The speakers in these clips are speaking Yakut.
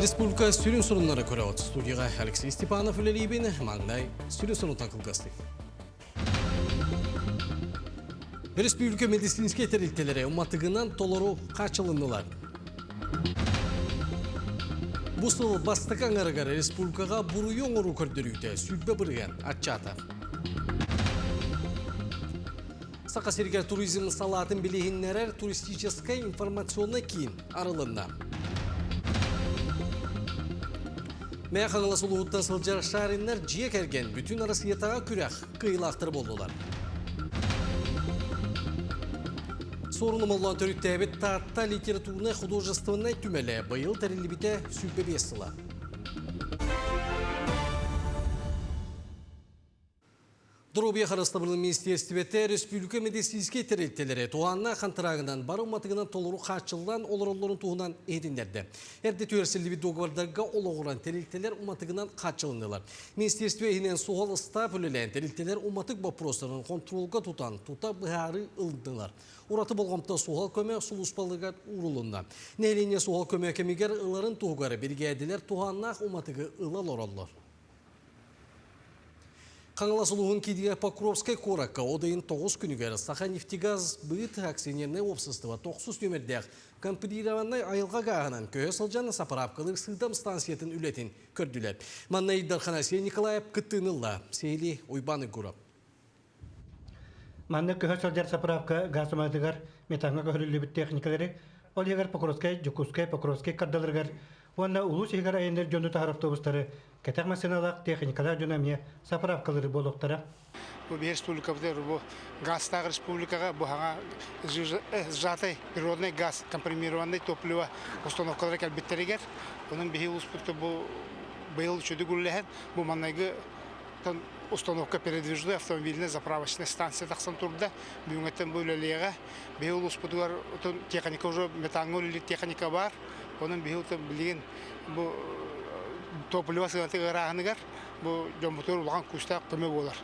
Республика сүрүн суруннары көрөҕүт. Студияға Алексей Степанов үлэлиибин. Маҥнай сүрүн сурунтан кылгастык. Республика медицинскэй тэрилтэлэрэ уматыгынан толору хааччылыннылар. Бу сыл бастакы аҥарыгар республикаҕа буруйу оҥоруу көрдөрүүтэ 20% аччаата. Саха сиригэр туризм салаатын билиһиннэрэр туристическай информационнай киин арылынна. Мэҥэ Хаҥалас улууһуттан сылдьар Шариннар дьиэ кэргэн бүтүн Арассыыйатааҕы күрэх кыайыылаахтара буоллулар. Суорун Омоллоон төрүттээбит Таатта литературнай-художественнай түмэлэ быйыл тэриллибитэ 25 сыла. Доруобуйа харыстабылын министиэристибэтэ республика медицинскэй тэрилтэлэрэ туһааннаах хантараагынан бары уматыгынан толору хааччыллан олороллорун туһунан иһитиннэрдэ. Эрдэ түһэрсиллибит дуогабардарга олоҕуран тэрилтэлэр уматыгынан хааччылыннылар. Министиэристибэ иһинэн суһал ыстаап үлэлээн тэрилтэлэр уматык боппуруостарын хонтуруолга тутан тута быһаарыы ылдылар. Ураты болҕомто суһал көмө сулууспаларыгар уурулунна. Нэһилиэнньэ суһал көмө кэмигэр ыларын туһугар биригээдэлэр туһааннаах уматыгы ыла олороллор. Хаҥалас улууһун киинигэр Покровскай куоракка от ыйын 9 күнүгэр Саханефтегаз быыт акционернай уопсастыба тохсус нүөмэрдээх компримированнай айылҕа гааһынан көһө сылдьан сапыраапкалыыр сыыдам станциятын үлэтин көрдүлэр. Манна Ил Дархан Айсен Николаев кыттыыны ылла. Сиһилии Уйбаан Уйгуров. Манна көһө сылдьар сапыраапка гаас уматыгар метаҥҥа көһөрүллүбүт техникалары, ол иһигэр Покровскай, Дьокуускай, Покровскай кардаларыгар уонна улуус иһигэр айанныыр дьону таһар автобустары кэтэх массыыналаах техникалаах дьону эмиэ сапыраапкалыыр буолуохтара. Бу биһи республикабытыгар бу газтаах республикаҕа бу хаҥа сжатый природный газ компримированный топливо установкалара кэлбиттэригэр онон биһи улууспутка бу быйыл үчүгэй үлэлэһэн бу маннайгы установка передвижной автомобильная заправочная станция тахсан турда. Бүгүҥҥэттэн бу үлэлиэҕэ. Биһи улууспутугар техника уже метаҥҥа үлэлиир техника баар. Онон биһи билигин бу топливо сыаната ыарааһыныгар бу дьоммутугар улахан күүстээх көмө буолар.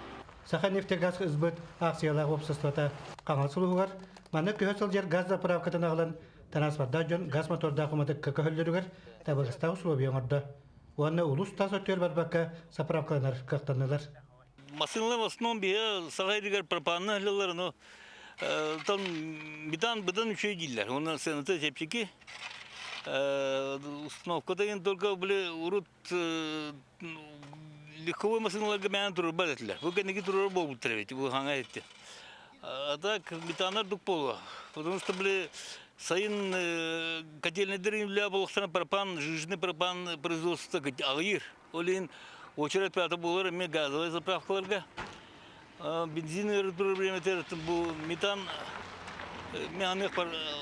Саханефтегаз СБыт аахсыйалаах уопсастыбата Хаҥалас улууһугар манна көһө сылдьар газ заправкатын аҕалан транспордаах дьон газ мотордаах уматыкка көһөллөрүгэр табыгастаах условия оҥордо. Уонна улуус тас өттүгэр барбакка заправкаланар кыахтаннылар. Массыыналар в основном биһи саха сиригэр пропанны аһыллар, но там бытан быдан үчүгэй дииллэр. Уонна сыаната чэпчэки. Установка деген только были урут легковой массыыналарга мээнэ турарбат этилэр. Бу кэнники турар буолбуттар эбит, бу хаҥа этти. А так метанар дук буолуо. Потому что были сайын котельнайдар үлэ буолуохтара пропан, жиженый пропан производство аҕыйыыр. Ол иһин очередь пята буолар эмиэ газовай заправкаларга. Бензин ыары турар бириэмэтигэр бу метан механик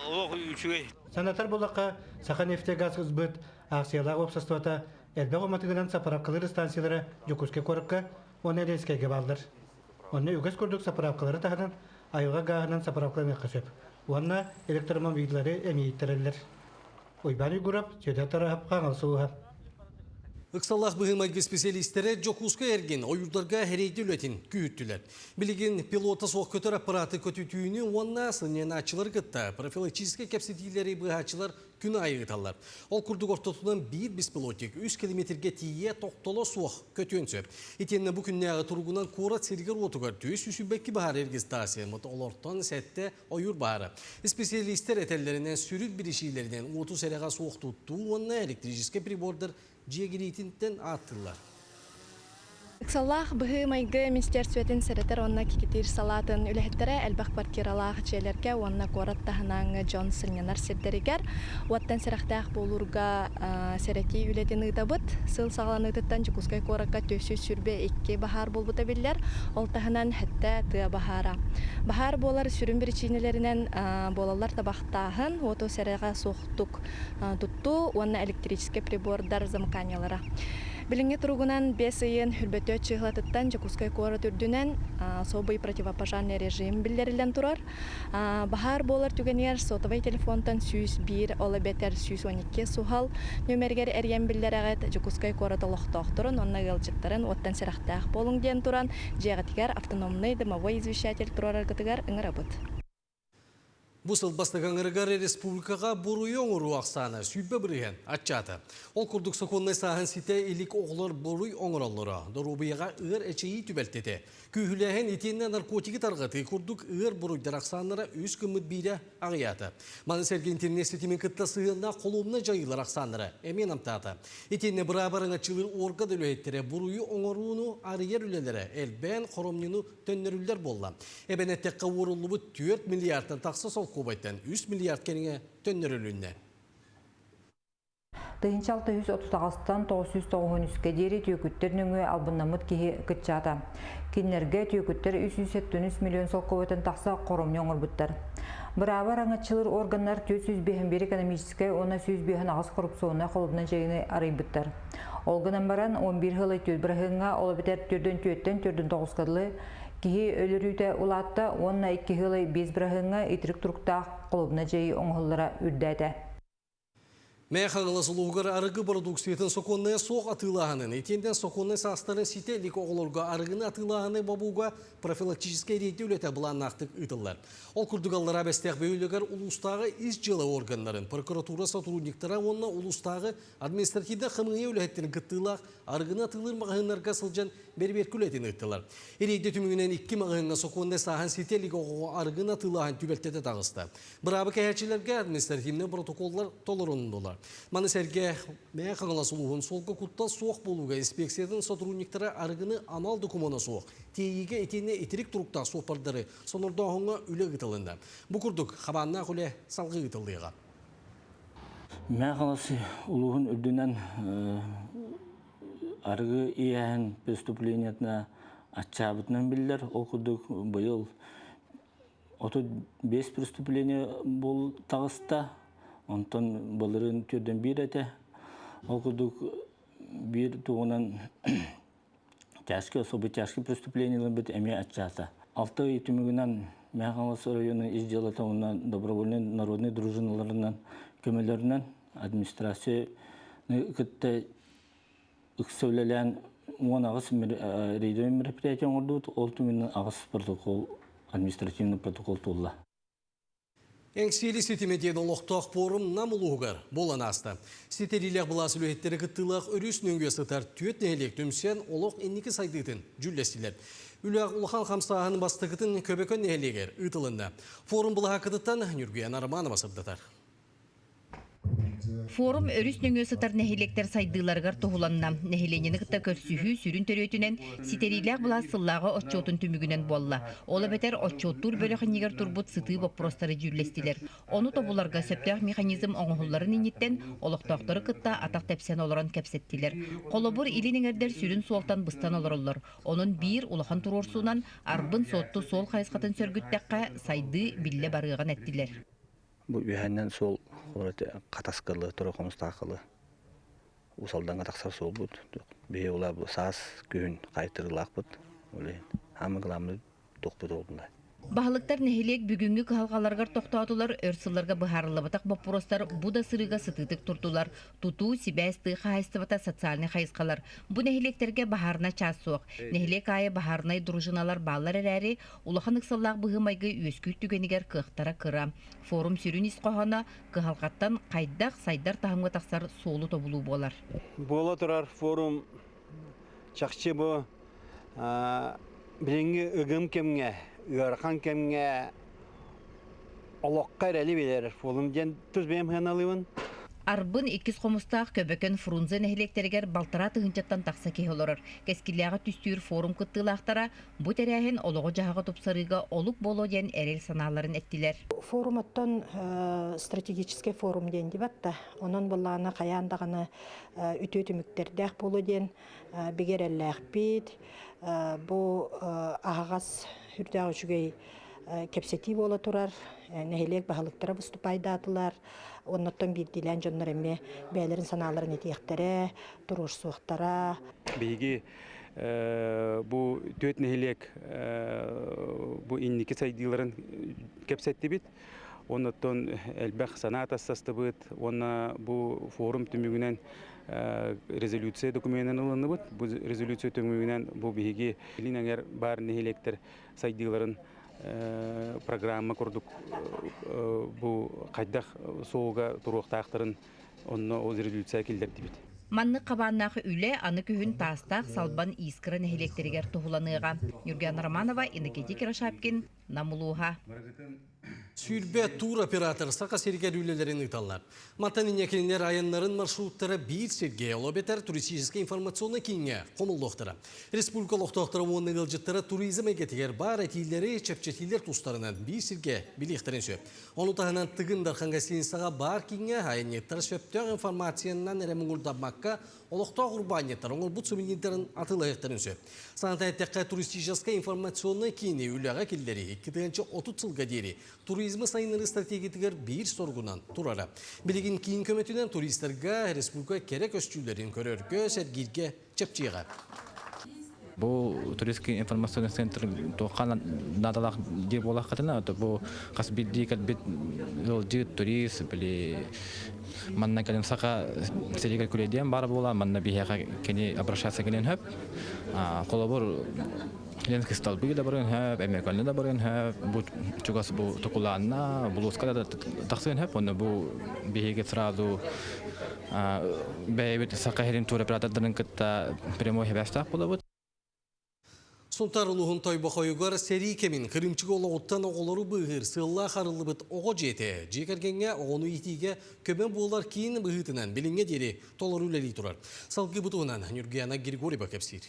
олох үчүгэй. Санатар буоллахха, Саханефтегаз СБыт аахсыйалаах уопсастыбата элбэх уматыгынан сапыраапкалыыр станциялара Дьокуускай куоракка уонна Ленскэйгэ бааллар. Онно үгэс курдук сапыраапкалары таһынан айылҕа гааһынан сапыраапкаланыахха сөп уонна электромобиллары эмиэ ииттэрэллэр. Уйбаан Уйгуров, Сүөдэр Тараһап, Хаҥалас улууһа. Ыксаллаах быһыы-майгы специалистэрэ Дьокуускай эргин ойуурдарга эрэйди үлэтин күүһүттүлэр. Билигин пилота суох көтөр аппараты көтүтүүнү уонна сынньанааччылары кытта профилактическай кэпсэтиилэри быыһааччылар күн аайы ыыталлар. Ол курдук ортотунан биир беспилотник 3 километргэ тиийэ тохтоло суох көтүөн сөп. Итиэннэ бу күннээҕи туругунан куорат сиригэр-уотугар 422 баһаар регистрацияммыт, олортон сэттэ ойуур баара. Исписэлиистэр этэллэринэн сүрүн биричиилэринэн уоту сэрэҕэ суох туттуу уонна электрическэй прибордар дьиэгириитинтэн ааттыыллар. Ыксаллаах быһыы-майгы министиэристибэтин сэрэтэр уонна кикитиир салаатын үлэһиттэрэ элбэх квартиралаах дьиэлэргэ уонна куорат таһынааҥҥы дьон сынньанар сирдэригэр уоттан сэрэхтээх буолуурга сэрэтии үлэтин ыытабыт. Сыл саҕаланыытыттан Дьокуускай куоракка 422 баһаар буолбута биллэр. Ол таһынан сэттэ тыа баһаара. Баһаар буолар сүрүн биричиинэлэринэн буолаллар табахтааһын, уоту сэрэҕэ суохтук туттуу уонна электрическэй прибордар замыканиелара. Билиҥҥи туругунан бэс ыйын Хүрбөтүөт чыыһылатыттан Дьокуускай куорат үрдүнэн особый противопожарный режим биллэриллэн турар. Баһаар буолар түгэнигэр сотовай телефонтан 101, ол эбэтэр 112 суһал нүөмэригэр эрийэн биллэрэҕит. Дьокуускай куорат олохтоохторун уонна ыалдьыттарын уоттан сэрэхтээх буолуҥ диэн туран, дьиэҕитигэр автономный дымовой извещатель туруораргытыгар ыҥырабыт. Бу сыл бастакы республикаҕа буруйу оҥоруу ахсаана 120% аччаата. Ол курдук сокуоннай сааһын ситэ илик оҕолор буруй оҥороллоро, доруобуйаҕа ыар эчэйии түбэлтэтэ, күүһүлээһин итиэннэ наркотигы тарҕатыы курдук ыар буруйдар ахсааннара үс гыммыт биирэ аҕыйаата. Маны сэргэ интернет ситимин кытта сыһыаннаах холуобунай дьайыылар ахсааннара эмиэ намтаата. Итиэннэ быраабы араҥаччылыыр уорган үлэһиттэрэ буруйу оҥорууну арыйар үлэлэрэ элбээн хоромньуну төннөрүллэр буолла. Эбэн эттэххэ уоруллубут 4 миллиардтан тахса солкуобайтан 3 миллиард кэриҥэ төннөрүлүннэ. 1638-тан 993-кэ диэри түөкүттэр нөҥүө албыннаммыт киһи кыччаата. Кинилэргэ түөкүттэр 373 миллион солкуобайтан тахса хоромньу оҥорбуттар. Бырааба араҥаччылыыр органнар 451 экономическай уонна 158 коррупционнай холобунай дьайыыны арыйбыттар. Ол гынан баран, 11 сыл түөрт быраһыаҥҥа, ол эбэтэр төрдүн түөртэн төрдүн тоҕуска дылы киһи өлөрүүтэ улаатта уонна икки сыл биэс быраһыаҥҥа итирик туруктаах холобуна дьайыы оҥоһуллара үрдээтэ. Мэйэ Хаҥалас улууһугар арыгы бородууксуйатын сокуоннайа суох атыылааһынын, итиэннэ сокуоннай саастарын ситэ илик оҕолорго арыгыны атыылааһыны бобууга профилактическай рейдэ үлэтэ былааннаахтык ыытыллар. Ол курдук Аллараа Бэстээх бөһүөлэгэр улуустааҕы ис дьыала органнарын, прокуратура сотрудниктара уонна улуустааҕы административнай хамыыһыйа үлэһиттэрин кыттыылаах арыгыны атыылыыр маҕаһыыннарга сылдьан бэрэбиэркэ үлэтин ыыттылар. Рейдэ түмүгүнэн икки маҕаһыыҥҥа сокуоннай сааһын ситэ илик оҕоҕо арыгыны атыылааһын түбэлтэтэ таҕыста. Быраабы кэһээччилэргэ административнай протоколлар толорулуннулар. Маны сэргэ Мэҥэ Хаҥалас улууһун суолга куттал суох буолууга инспекциятын сотрудниктара арыгыны анал докумуона суох тиэйиигэ итиэннэ итирик туруктаах суоппардары сонордооһуҥҥа үлэ ыытылынна. Бу курдук хабааннаах үлэ салгыы ыытыллыаҕа. Мэҥэ Хаҥалас улууһун үрдүнэн арыгы иэһин преступлениетына аччаабытынан биллэр. Ол курдук быйыл 35 преступление буол таҕыста. Онтон былырыын түрдэн биир этэ. Ол курдук биир тугунан тяжкий, особо тяжкий преступлениеларбыт эмиэ аччаата. Алта ый түмүгүнэн Мэҥэ Хаҥалас оройуонун ис дьыалата уонна добровольнай народнай дружиналарынан көмөлөрүнэн администрацияны кытта ыкса үлэлээн 18 рейдовый мероприятие оҥордубут. Ол түмүгүнэн аҕыс протокол, административный протокол туолла. Эҥсиэли ситимэ диэн олохтоох пуорум Нам улууһугар буолан ааста. Ситэриилээх былаас үлэһиттэрэ кыттыылаах өрүс нөҥүө сытар түөрт нэһилиэк түмсэн олох инники сайдыытын дьүүллэстилэр. Үлэ улахан хамсааһын бастакытын Көбөкөн нэһилиэгэр ыытылынна. Форум былаһааккатыттан Ньургуяна Романова сырдатар. Форум өрүс нөҥүө сытар нэһилиэктэр сайдыыларыгар туһуланна. Нэһилиэнньэни кытта көрсүһүү сүрүн төрүөтүнэн ситэриилээх былаас сыллааҕы отчуотун түмүгүнэн буолла. Ол эбэтэр отчуоттуур бөлөх иннигэр турбут сытыы боппуруостары дьүүллэстилэр. Ону тобуларга сөптөөх механизм оҥоһулларын инниттэн олохтоохтору кытта атах тэпсэн олорон кэпсэттилэр. Холобур, илин эҥэрдэр сүрүн суолтан быстан олороллор. Онон биир улахан туруорсуунан Арбын-Суотту суол хайысхатын сөргүттэххэ, сайдыы биллэ барыаҕын эттилэр. Бу үөһэннэн суол хатаскылы, тура хомустаахылы Уус Алдаҥҥа тахсар суолбут. Биһи ула бу саас, күһүн хаайтырыылаахпыт. Ол иһин хаама кыламмыт туохпут уолбуна. Баһылыктар нэһилиэк бүгүҥҥү кыһалҕаларыгар тохтоотулар, өр сылларга быһаарыллыбатах боппуруостар бу да сырыыга сытыытык турдулар. Тутуу, сибээс, тыа хаһаайыстыбата, социальнай хайысхалар. Бу нэһилиэктэргэ баһаарынай чаас суох. Нэһилиэк аайы баһаарынай дружиналар бааллар эрээри, Улахан ыксаллаах быһыы-майгы үөскүүр түгэнигэр кыахтара кыра. Форум сүрүн ис хоһооно кыһалҕаттан хайдах сайдар таһымҥа тахсар суолу тобулуу буолар. Буола турар форум чахчы бу билиҥҥи ыгым кэмҥэ, ыарахан кэмҥэ олоххо эрэли билэр форум диэн тус бэйэм сыаналыыбын. Арбын иккис хомустаах Көбөкөн Фрунзе нэһилиэктэригэр балтараа тыһыынчаттан тахса киһи олорор. Кэскиллээҕи түстүүр форум кыттыылаахтара Бу тэрээһин олоҕу-дьаһаҕы тупсарыыга олук буолуо диэн эрэл санааларын эттилэр. Форум оттон стратегическай форум диэн дибат да, онон былаана хайаан даҕаны үтүө түмүктэрдээх буолуо диэн бигэ эрэллээхпит. Бу аһаҕас үрдээх үчүгэй кэпсэтии буола турар. Нэһилиэк баһылыктара выступайдаатылар. Оннуттан биирдиилээн дьоннор эмиэ бэйэлэрин санааларын этиэхтэрэ, туруорсуохтара. Биһиги бу түөрт нэһилиэк бу инники сайдыыларын кэпсэттибит. Оннуттан элбэх санаа тассастыбыт уонна бу форум түмүгүнэн резолюция докуменын ылынныбыт. Бу резолюция түмүгүнэн бу биһиги илин эҥэр баар нэһилиэктэр сайдыыларын программа курдук бу хайдах суолга туруохтаахтарын онно ол резолюция киллэрдибит. Маннык хабааннаах үлэ аны күһүн Таастаах, Салбан, Искра нэһилиэктэригэр туһуланыаҕа. Нюргуяна Романова, Иннокентий Кирашапкин, Нам улууһа. 20 тур оператор Саха сиригэр үлэлэрин ыыталлар. Мантан инньэ кинилэр айаннарын маршруттара биир сиргэ, ол эбэтэр туристическай информационнай кииҥҥэ хомуллуохтара. Республика олохтоохторо уонна ыалдьыттара туризм эйгэтигэр баар этиилэри, чэпчэтиилэр тустарынан биир сиргэ билиэхтэрин сөп. Ону таһынан Тыгын Дархан гостиницаҕа баар кииҥҥэ айанньыттар сөптөөх информациянан эрэ муҥурдаммакка, олохтоох урбаанньыттар оҥорбут сувенирдарын атыылаһыахтарын сөп. Санатан эттэххэ, туристическай информационнай киини үлэҕэ киллэрии 2030 сылга диэри туризмы сайыннарыы стратегиятыгар биир соругунан турара. Билигин киин көмөтүнэн туристарга республика кэрэ көстүүлэрин көрөргө, сэргииргэ чэпчиэҕэ. Бу туристский информационный центр туохха наадалаах диир буолаххытына, бу хас биирдии кэлбит ыалдьыт, турист, били манна кэлин саха сиригэр күлэйдиэн баар буолан, манна биһиэхэ кини обращаться кэлиэн сөп. Холобур, Ленский столбы да барыан сөп, Эмекольны да барыан сөп, бу чугас бу Тукулаанна, Булууска да тахсыан сөп, онно бу биһиги сразу бэйэбит Саха сирин туроператордарын кытта прямой сибээстээх буолабыт. Сунтаар улууһун Тойбохойугар сэрии кэмин кырыымчык олоҕуттан оҕолору быыһыыр сыаллаах арыллыбыт оҕо дьиэтэ дьиэ кэргэҥҥэ оҕону иитиигэ көмө буолар киин быһыытынан билиҥҥэ диэри толору үлэлии турар. Салгыы бу туһунан Ньургуяна Григорьева кэпсиир.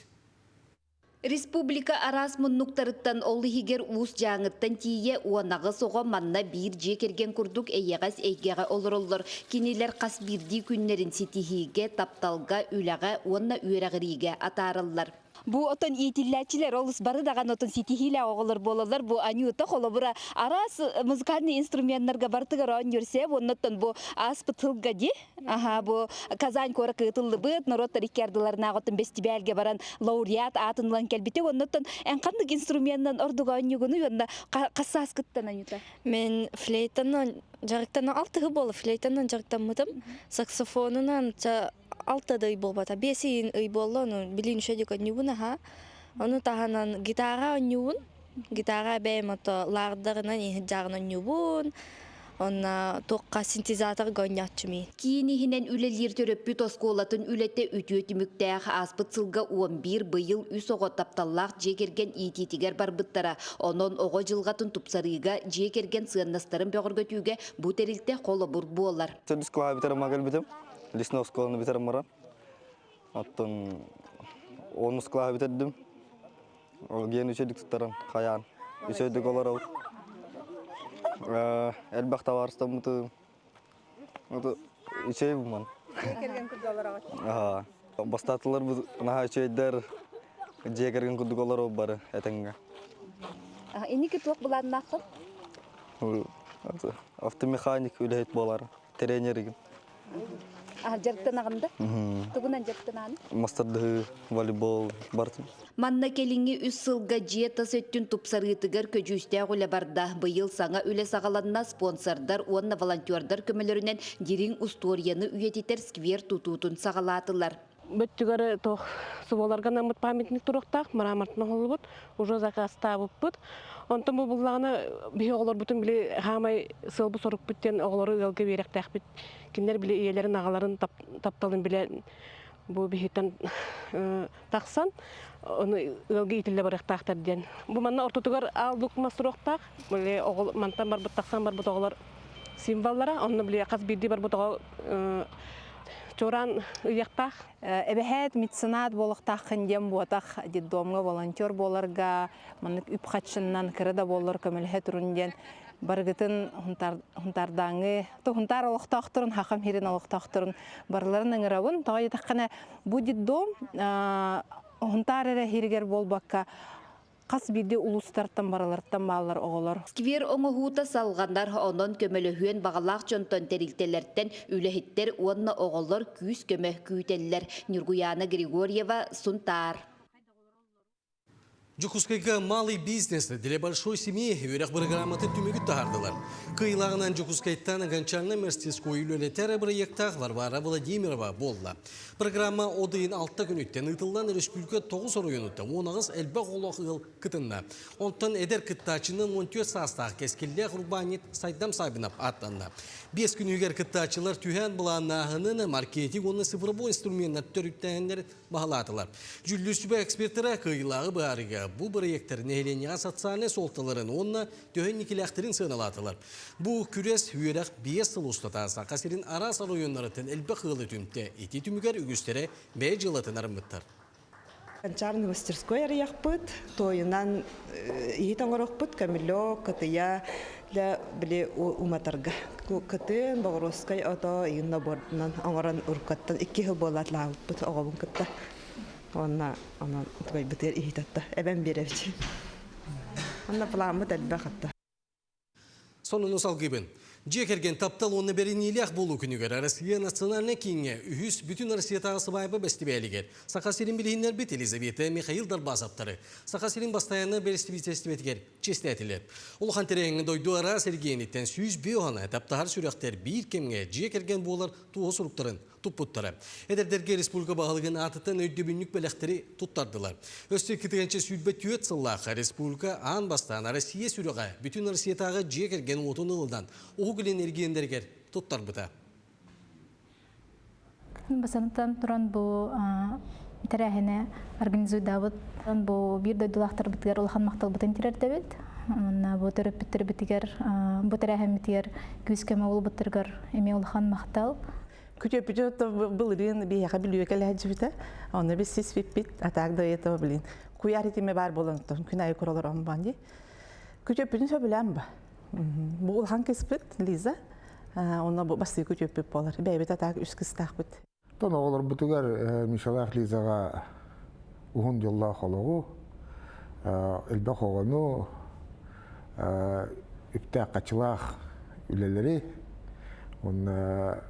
Республика араас муннуктарыттан, ол иһигэр Уус Дьааҥыттан тиийэ 18 оҕо манна биир дьиэ кэргэн курдук эйэҕэс эйгэҕэ олороллор. Кинилэр хас биирдии күннэрин ситиһиигэ, тапталга, үлэҕэ уонна үөрэҕириигэ атаараллар. Бу отон иитиллээччилэр олус бары даҕаны отон ситиһиилээх оҕолор буолаллар. Бу Анюта холобура араас музыкальный инструменнарга барытыгар оонньуур сеп, оннуттан бу ааспыт сылга ди Аха, бу Казань куоракка ыытыллыбыт норуоттар икки ардыларынааҕы оттон бэстибээлгэ баран лауреат аатын ылан кэлбитэ. Оннуттан эн ханнык инструменынан ордук оонньуугунуй уонна хас сааскыттан Анюта? Мен флейтанан дьарыктана алтыһы буола флейтанан дьарыктаммытым. Саксофонунан алтада ый буолбата. Биэс ыйын ый буолла, ону билин үшөдүк онньуубун аха. Ону таһынан гитара онньуубун. Гитара бэйэм ото лаардарынан иһирдьааҕын онньуубун. Онно туохха синтезаторга оонньооччумуй. Киин иһинэн үлэлиир төрөппүт оскуолатын үлэтэ үтүө түмүктээх. Ааспыт сылга 11, быйыл үс оҕо тапталлаах дьиэ кэргэн иитиитигэр барбыттара. Онон оҕо дьылҕатын тупсарыыга, дьиэ кэргэн сыаннастарын бөҕөргөтүүгэ бу тэрилтэ холобур буолар. Төрдүс кылааһы бүтэрэн кэлбитим. Лесной оскуоланы бүтэрэн баран. Оттон онус кылааһы бүтэрдим. Ол гиэн үчүгдүк туттаран, хайаан. Үчүгдүк олоробут. Элбэх табаарыстаммытым. Үчүгэй буман. Дьиэ кэргэн курдук олороҕут. Аха. Бастаатылар наһаа үчүгэйдэр. Дьиэ кэргэн курдук олоробут бары этэҥҥэ. Инники туох былааннааххын? Автомеханик үлэһит буолар. Тренер Дьарыктанаҕын да? Тугунан дьарыктанаҕын? Мастардыһыы, волейбол бартым. Манна кэлиҥҥи үс сылга дьиэ тас өттүн тупсарыытыгар көдьүүстээх үлэ барда. Быйыл саҥа үлэ саҕаланна, спонсордар уонна волонтердар көмөлөрүнэн дириҥ устуоруйаны үйэтитэр сквер тутуутун саҕалаатылар. Бөттүгэр туох суболарга анаммыт памятник туруохтаах, мрамортан оҥоһуллубут, уже заказтаабыппыт. Онтон бу буллаҕына биһи оҕолорбутун били хаамай сыалбыт сорукпут диэн оҕолору ыалга биэрэхтээхпит. Кинилэр били ийэлэрин аҕаларын тапталын билэ бу биһиттэн тахсан ону ыалга иитиллэ барыахтаахтар диэн. Бу манна ортотугар аал лук мас туруохтаах. Били оҕол мантан барбыт тахсан барбыт оҕолор символлара. Онно били хас биирдии барбыт оҕо чуораан ыйыахтаах. Эбэһээт меценат буолуохтааххын диэн буотах детдомҥа волонтер буоларга маннык үп-хаччыннан кыра да буоллар көмөлөһө турун диэн барыгытын хунтаардааҥы хунтаар олохтоохторун хахам хирин олохтоохторун барыларын ыҥырабын тоҕо диэтэххинэ бу детдом хунтаар эрэ хиригэр буолбакка хас биирдии улуустартан барыларыттан бааллар оҕолор. Сквер оҥоһуута салҕанар, онон көмөлөһүөн баҕалаах дьонтон тэрилтэлэртэн үлэһиттэр уонна оҕолор күүс-көмө күүтэллэр. Ньургуйаана Григорьева, Сунтаар. Дьокуускайга «Малый бизнес для большой семьи» үөрэх бырагырааматын түмүгүн таһаардылар. Кыайыылааҕынан Дьокуускайтан Гончарнай мастерской үлэлэтэр бырайыактаах Варвара Владимирова буолла. Программа от ыйын алта күнүттэн ыытыллан өрөспүүбүлүкэ тоҕус оройуонуттан 18 элбэх оҕолоох ыал кытынна. Онтон эдэр кыттааччынан 14 саастаах кэскиллээх урбаанньыт Сайдам Саввинов ааттанна. Биэс күнүгэр кыттааччылар түһээн былааннааһынын, маркетинг уонна цифровой инструменнар төрүттээһиннэрин баһылаатылар. Дьүүллүүр сүбэ экспертэрэ кыайыылааҕы быһаарыыга бу бырайыактар нэһилиэнньэҕэ социальнай суолталарын уонна төһө инникилээхтэрин сыаналаатылар. Бу күрэс үөрэх биэс сыл устата Саха сирин араас оройуоннарыттан элбэх ыалы түмтэ. Ити түмүгэр үгүстэрэ бэйэ дьыалатын арыммыттар. Гончарный мастерской арыйахпыт, туойунан иһит оҥорохпут, көмүлүөк, кытыйа, для били уматарга. Кытын, боҕуруоскай ото ыйын наборунан оҥорон уруккаттан икки сыл буолаат лаабыппыт оҕобун кытта. Уонна онон тугайбытыгар иһит атта. Эбэм биэрэбит. Онно плааммыт элбэх атта. Сонуну салгыыбын. Дьиэ кэргэн таптал уонна бэриниилээх буолуу күнүгэр Россия национальнай кииҥҥэ үһүс бүтүн Россиятааҕы сыбаайба бэстибээлигэр Саха сирин билиһиннэрбит Елизавета Михаил Дарбасовтары Саха сирин бастайааннай бэрэстэбиитэлистибэтигэр чиэстээтилэр. Улахан тэрээһиҥҥэ дойду араас эргиэниттэн 105 уона таптаһар сүрэхтэр биир кэмҥэ дьиэ кэргэн буолар туоһу суруктарын туппуттара. Эдэрдэргэ республика баһылыгын аатыттан өйдөбүнньүк бэлэхтэри туттардылар. Өссө 2024 сыллаахха республика аан бастаан Россия сүрэҕэ бүтүн Россиятааҕы дьиэ кэргэн уотун ылынан Уһук Илин эргиэннэригэр туттарбыта. Басанытан туран бу тэрээһини организуйдаабыт бу биир дойдулаахтарбытыгар улахан махталбытын тириэрдэбит. Уонна бу төрөппүттэрбитигэр бу тэрээһиммитигэр күүс-көмө буолбуттарыгар эмиэ улахан махтал. Күтүөппүтүн былырыын биһиэхэ бүлүүгэ кэлэһдьибитэ. Онно біз сис биппит, а так до этого, блин, куйаар итиме бар болон күн айы куралар он ди. Күтүөппүтүн сөбүлээн ба. Бу улахан кыспыт Лиза. Онно бу бастыы күтүөппүт болар. Бэйбит атаак үс кыстаахпыт. Тон оҕолорбутугар Мишалаах Лизаҕа уһун дьоллоох олоҕу, элбэх оҕону, үптээх-хачылаах үлэлэри уонна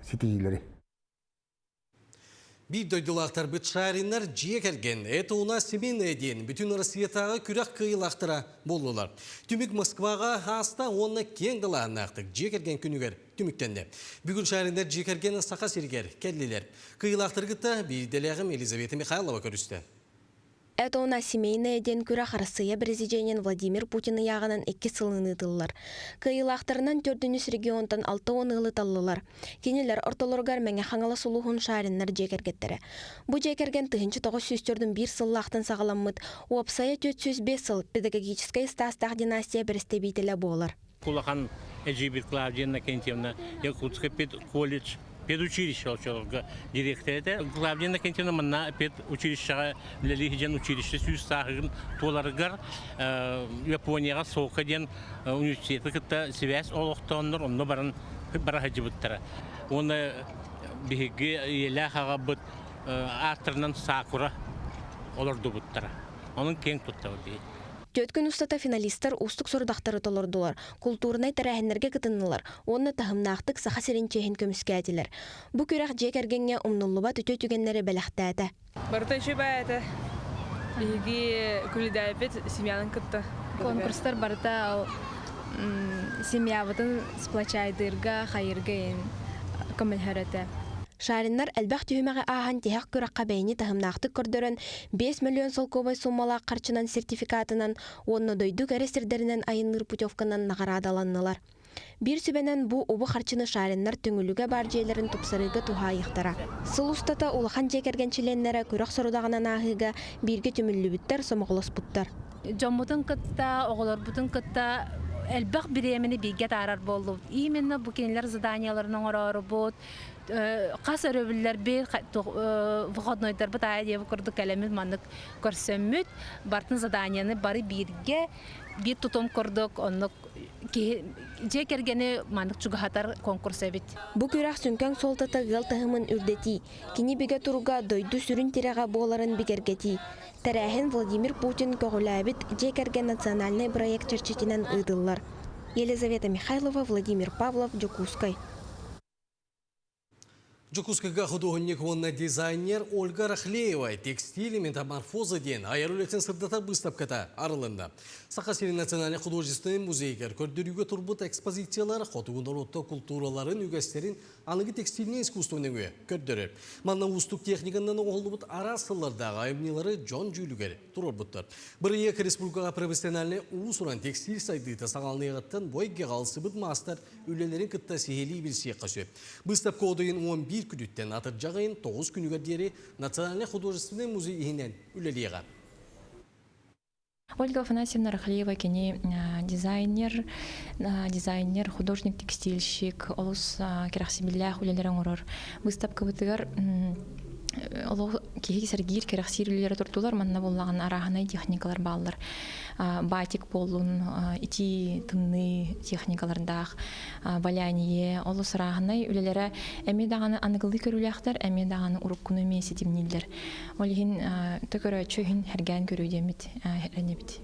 ситиһиилэри. Биир дойдулаахтарбыт Шариннар дьиэ кэргэн «Это у нас семейное» диэн бүтүн Россиятааҕы күрэх кыайыылаахтара буоллулар. Түмүк Москваҕа ааста уонна киэҥ далааһыннаахтык дьиэ кэргэн күнүгэр түмүктэннэ. Бүгүн Шариннар дьиэ кэргэн Саха сиригэр кэллилэр. Кыайыылаахтары кытта биирдэлээҕим Елизавета Михайлова көрүстэ. Это у нас семейное диэн күрэх Арассыыйа Президенин Владимир Путин ыйааҕынан икки сылын ыытыллар. Кыайыылаахтарынан төрдүнүс регионтан 60 ыалы таллылар. Кинилэр ортолоругар Мэҥэ Хаҥалас улууһун Шариннар дьиэ кэргэттэрэ. Бу дьиэ кэргэн 1904 сыллаахтан саҕаламмыт, уопсайа 405 сыл педагогическай ыстаастаах династия бэрэстэбиитэлэ буолар. Улахан эдьиийбит Клавдия Иннокентьевна Якутский педколледж педучилище очолорго директор этэ. Клавдия Иннокентьевна манна педучилищеҕа үлэлии сылдьан училище сүүс сааһын туоларыгар Японияҕа Сока диэн университеты кытта сибээс олохтооннор онно баран бара сылдьыбыттара. Уонна биһиги ийэлээх аҕабыт ааттарынан сакура олордубуттара. Онон киэҥ туттабыт биһиги. Түөрт күн устата финалистар уустук сорудахтары толордулар, култуурунай тэрээһиннэргэ кытыннылар уонна таһымнаахтык Саха сирин чиэһин көмүскээтилэр. Бу күрэх дьиэ кэргэҥҥэ умнуллубат үтүө түгэннэри бэлэхтээтэ. Барыта үчүгэй этэ. Биһиги күлүдээппит семьянын кытта. Конкурстар барыта семьябытын сплочайдыырга, хайырга иһин көмөлөһөр этэ. Шариннар элбэх түһүмэҕи ааһан тиһэх күрэххэ бэйэни таһымнаахтык көрдөрөн, 5 мөлүйүөн солкуобай суумалаах харчынан сертификатынан уонна дойду кэрэ сирдэринэн айанныыр путевканан наҕараадаланнылар. Биир сүбэнэн бу убу харчыны Шариннар Төҥүлүгэ баар дьиэлэрин тупсарыыга туһаайыахтара. Сыл устата улахан дьиэ кэргэн чилиэннэрэ күрэх сорудаҕынан ааһыыга бииргэ түмүллүбүттэр, сомоҕолоспуттар. Дьоммутун кытта, оҕолорбутун кытта элбэх бириэмэни бииргэ атаарар буоллубут. Именно бу кинилэр заданиеларын оҥороорубут, хас өрөбүллэрбит, выходнойдарбыт аайы диэбит курдук кэлэммит маннык көрсөммүт, бартын заданиены бары бииргэ, биир тутум курдук оннук киһи дьиэ кэргэни маннык чугаһатар конкурс эбит. Бу күрэх сүҥкэҥ суолтата ыал таһымын үрдэтии, кини бигэ туруга дойду сүрүн тирэҕэ буоларын бигэргэтии. Тэрээһин Владимир Путин көҕүлээбит Дьиэ кэргэн национальнай бырайыак чэрчитинэн ыытыллар. Елизавета Михайлова, Владимир Павлов, Дьокуускай. Дьокуускайга худуоһунньук уонна дизайнер Ольга Рахлеева «Текстиль метаморфоза» диэн айар үлэтин сырдатар быыстапката арылынна. Саха сирин национальнай художественнай музейыгар көрдөрүүгэ турбут экспозициялар хотугу норуоттар култуураларын үгэстэрин аныгы текстильнэй искусство нөҥүө көрдөрөр. Манна уустук техниканан оҥоһуллубут араас сыллардааҕы айымньылары дьон дьүүлүгэр туруорбуттар. Бырайыак республикаҕа профессиональнай уус-уран текстиль сайдыыта саҕаланыаҕыттан бу эйгэҕэ ылсыбыт маастар үлэлэрин кытта сиһилии билсиэххэ сөп. Быыстапка одойун 11 күнүттэн атырдьах ыйын 9 күнүгэр диэри Национальнай художественнай музей иһинэн үлэлиэҕэ. Ольга Афанасьевна Рахлеева кини дизайнер, дизайнер, художник-текстильщик, олус кэрэхсибиллээх үлэлэри оҥорор. Быыстапкабытыгар олох киһи сэргиир, кэрэхсиир үлэлэрэ турдулар. Манна буоллаҕына арааһынай техникалар бааллар. Батик буоллун, итии, тымныы техникалардаах, валяние, олус арааһынай үлэлэрэ эмиэ даҕаны аныгылыы көрүүлээхтэр, эмиэ даҕаны уруккуну эмиэ ситимнииллэр. Ол иһин төкөрөөччү иһин хэргээн көрүү диэммит эрэнэбит.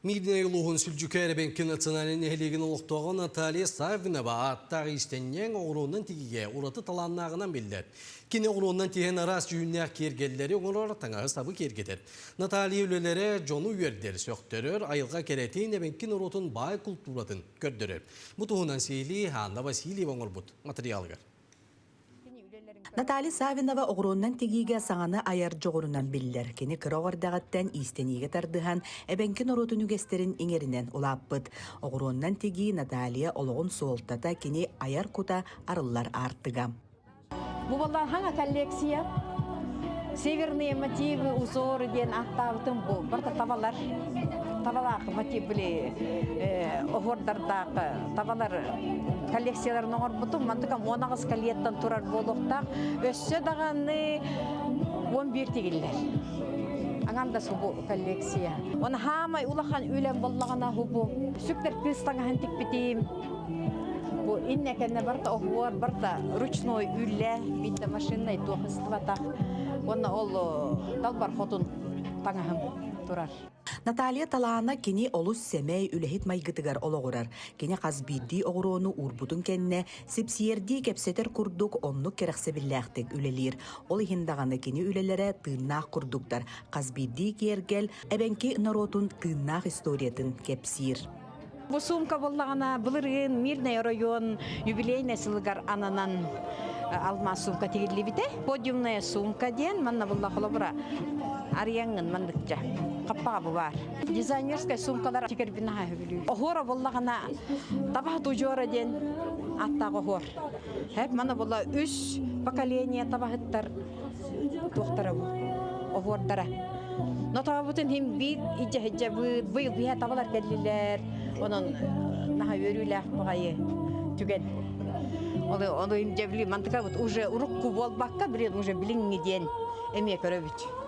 Миирнэй улууһун Сүлдьүкээр эбэҥки национальнай нэһилиэгин олохтооҕо Наталья Саввинова ааттаах иистэнньэҥ оҕуруонан тигигэ ураты талааннааҕынан биллэр. Кини оҕуруонан тиһэн араас дьүһүннээх киэргэллэри оҥорор, таҥаһы-сабы киэргэтэр. Наталья үлэлэрэ дьону үөрдэр, сөхтөрөр, айылҕа кэрэтин, эбэҥки норуотун баай култууратын көрдөрөр. Бу туһунан сиһилии Анна Васильева оҥорбут матырыйаалыгар. Наталья Савинова оҕуруоннан тигиигэ саҥаны айар дьоҕурунан биллэр. Кини кыра оҕо эрдэҕиттэн иистэниигэ тардыһан, эбэҥки норуотун үгэстэрин иҥэринэн улааппыт. Оҕуруоннан тигии Наталья олоҕун суолтата кини айар кута арыллар аартыга. Бу буоллаан хаҥа коллекция Северные мотивы, узоры диэн ааттаабытым бу барыта табалар табалаах мотив били оһуордардаах табалар коллекцияларын оҥорбутум. Мантыкам 18 коллектан турар буолуохтаах. Өссө даҕаны 11 тигиллэр. Аҥан да субу коллекция. Оны хаамай улахан үлэм боллаҕына хубу сүктэр кыыс таҥаһын тикпитим. Бу иннэ кэннэ барта оһуор, барта ручной үлэ, биитэ машиннай туох ыстыбатах. Уонна ол далбар хотун таҥаһым турар. Наталья талаана кини олус сэмэй, үлэһит майгытыгар олоҕурар. Кини хас биирдии оҕуруону уурбутун кэннэ сипсиэрдии кэпсэтэр курдук оннук кэрэхсэбиллээхтик үлэлиир. Ол иһин даҕаны кини үлэлэрэ тыыннаах курдуктар, хас биирдии киэргэл эбэҥки норуотун тыыннаах историятын кэпсиир. Бу сумка буоллаҕына былырыын Мирный оройуон юбилейнай сылыгар ананан алмаас сумка тигиллибитэ. Подиумная сумка диэн манна булла холобура арыйаҥҥын манныкча хаппаҕа бу баар. Дизайнерскай сумкалар тигэрбин наһаа сөбүлүүр. Оһуора буллаҕына табах тужуора диэн ааттаах оһуор. Хэп мана була үс поколение табаһыттар туохтара бу оһуордара. Но табабытын хим биир ижэ быйыл биһэ табалар кэллилэр. Онон наһаа үөрүүлээх баҕайы түгэн. Ону ону дьэ били мантыкабыт уже урукку буолбакка билин уже билиҥҥи диэн эмиэ көрөбүт.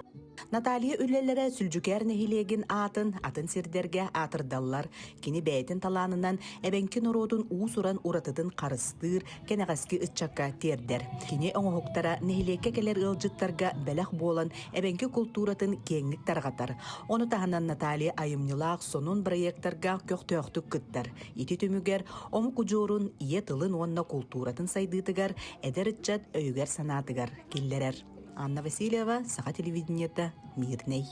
Наталья үлэлэрэ Сүлдьүкээр нэһилиэгин аатын атын сирдэргэ аатырдаллар. Кини бэйэтин талаанынан эбэҥки норуотун уус-уран уратытын харыстыыр, кэнэҕэски ыччакка тиэрдэр. Кини оҥоһуктара нэһилиэккэ кэлэр ыалдьыттарга бэлэх буолан эбэҥки култууратын киэҥник тарҕатар. Ону таһынан Наталья айымньылаах сонун бырайыактарга көхтөөхтүк кыттар. Ити түмүгэр омук удьуорун ийэ тылын уонна култууратын сайдыытыгар эдэр ыччат өйүгэр-санаатыгар киллэрэр. Анна Васильева, Саха телевидениета, Мирнэй.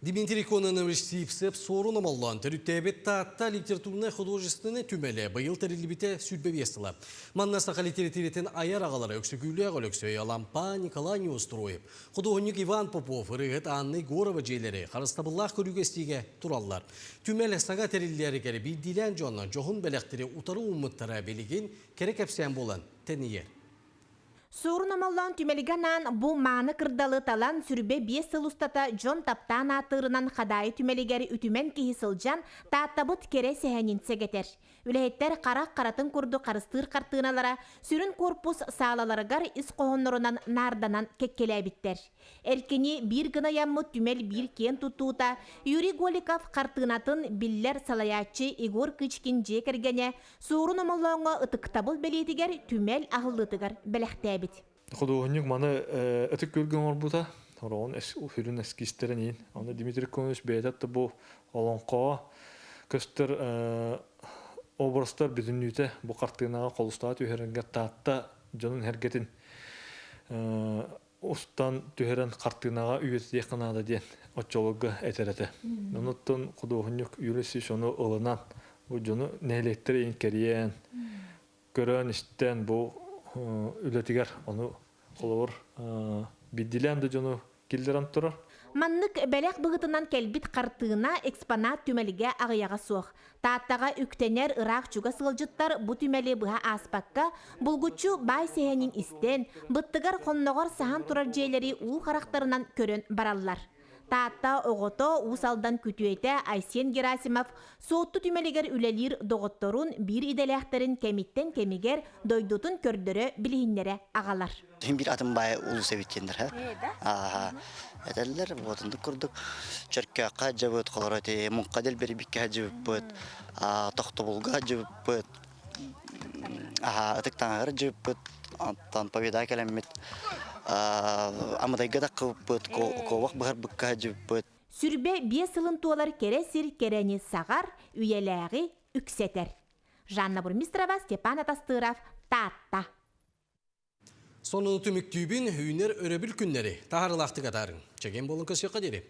Дмитрий Кононович Сивцев суорун омоллоон төрүттээбит Таатта литературнай-художественнай түмэлэ быйыл тэриллибитэ 25 сыла. Манна саха литературатын айар аҕалара Өксөкүүлээх Өлөксөй, Алампа Николай Неустроев, худуоһунньук Иван Попов, ырыаһыт Анна Егорова дьиэлэри харыстабыллаах көрүүгэ-истиигэ тураллар. Түмэл саҥа тэриллэригэр биирдиилээн дьон дьоһун бэлэхтэри утары ууммуттара билигин кэрэ кэпсээн буолан тэнийэр. Суорун Омоллоон түмэлгэ анаан бу мааны кырдалы талан 25 сыл устата дьон таптаан ааттыырынан Хадаайы түмэлигэр үтүмэн киһи сылдьан Тааттабыт кэрэ сэһэнин сэгэтэр. Үлэһиттэр харах харатын курдук харыстыыр хартыыналара сүрүн корпус саалаларыгар ис хоһооннорунан наарданан кэккэлээбиттэр. Эркини биир гына ыйаммыт түмэл биир киэн туттуута Юрий Голиков хартыынатын биллэр салайааччы Егор Кычкин дьиэ кэргэнэ Суорун Омоллооҥҥо ытыктабыл бэлиэтигэр түмэл аһыллыытыгар бэлэхтээбит. Худуоһунньук маны ытык күөлгэ оҥорбута, ороҕун сүрүн эскизтэрин иин. Аны Дмитрий Конович бэйэтэ да бу олоҥхоҕо көстөр. образтар бүтүннүүтэ бу хартыынаҕа холустаҕа түһэрэргэ Таатта дьонун эргэтин устан түһэрэн хартыынаҕа үйэтитиэххэ наада диэн оччолорго этэр этэ. Онуттан худуоһунньук Юрий Васильевич ону ылынан бу дьону нэһилиэктэри кэрийэн, көрөн-истэн бу үлэтигэр ону холобур биирдиилээн да дьону киллэрэн турар. Маннык бэлэх быһыытынан кэлбит хартыына экспонат түмэлгэ аҕыйаҕа суох. Тааттаҕа үктэнэр ыраах-чугас ыалдьыттар бу түмэли быһа ааспакка, булгуччу баай сэһэнин истэн, быттыгар хонноҕор саһан турар дьиэлэри уу харахтарынан көрөн бараллар. Таатта оҕото Уус Алдан күтүөтэ Айсен Герасимов Суотту түмэлигэр үлэлиир доҕотторун, биир идэлээхтэрин кэмиттэн кэмигэр дойдутун көрдөрө билиһиннэрэ аҕалар. Иһин биир атын баай улус эбит диэннэр ха. Ааха. Этэллэр вот курдук Чөркөөххө дьыбыт холоро ти муҥха дэлбэрибиккэ дьыбыппыт, тохтобулга дьыбыппыт, аха ытык таҥаһыр дьыбыппыт, оттон победа кэлэммит, амыдайга таххыбыппыт, куобах быһарбыкка дьыбыппыт. Сүрбэ биэс сылын туолар кэрэ сир кэрэни саҕар, үйэлээҕи үксэтэр. Жанна Бурмистрова, Степан Атастыров, Таатта. Сонуну түмүктүүбүн үүнэр өрөбүл күннэри таһаарылаахтык атаарыҥ. Чэгиэн буолун көрсүөххэ диэри.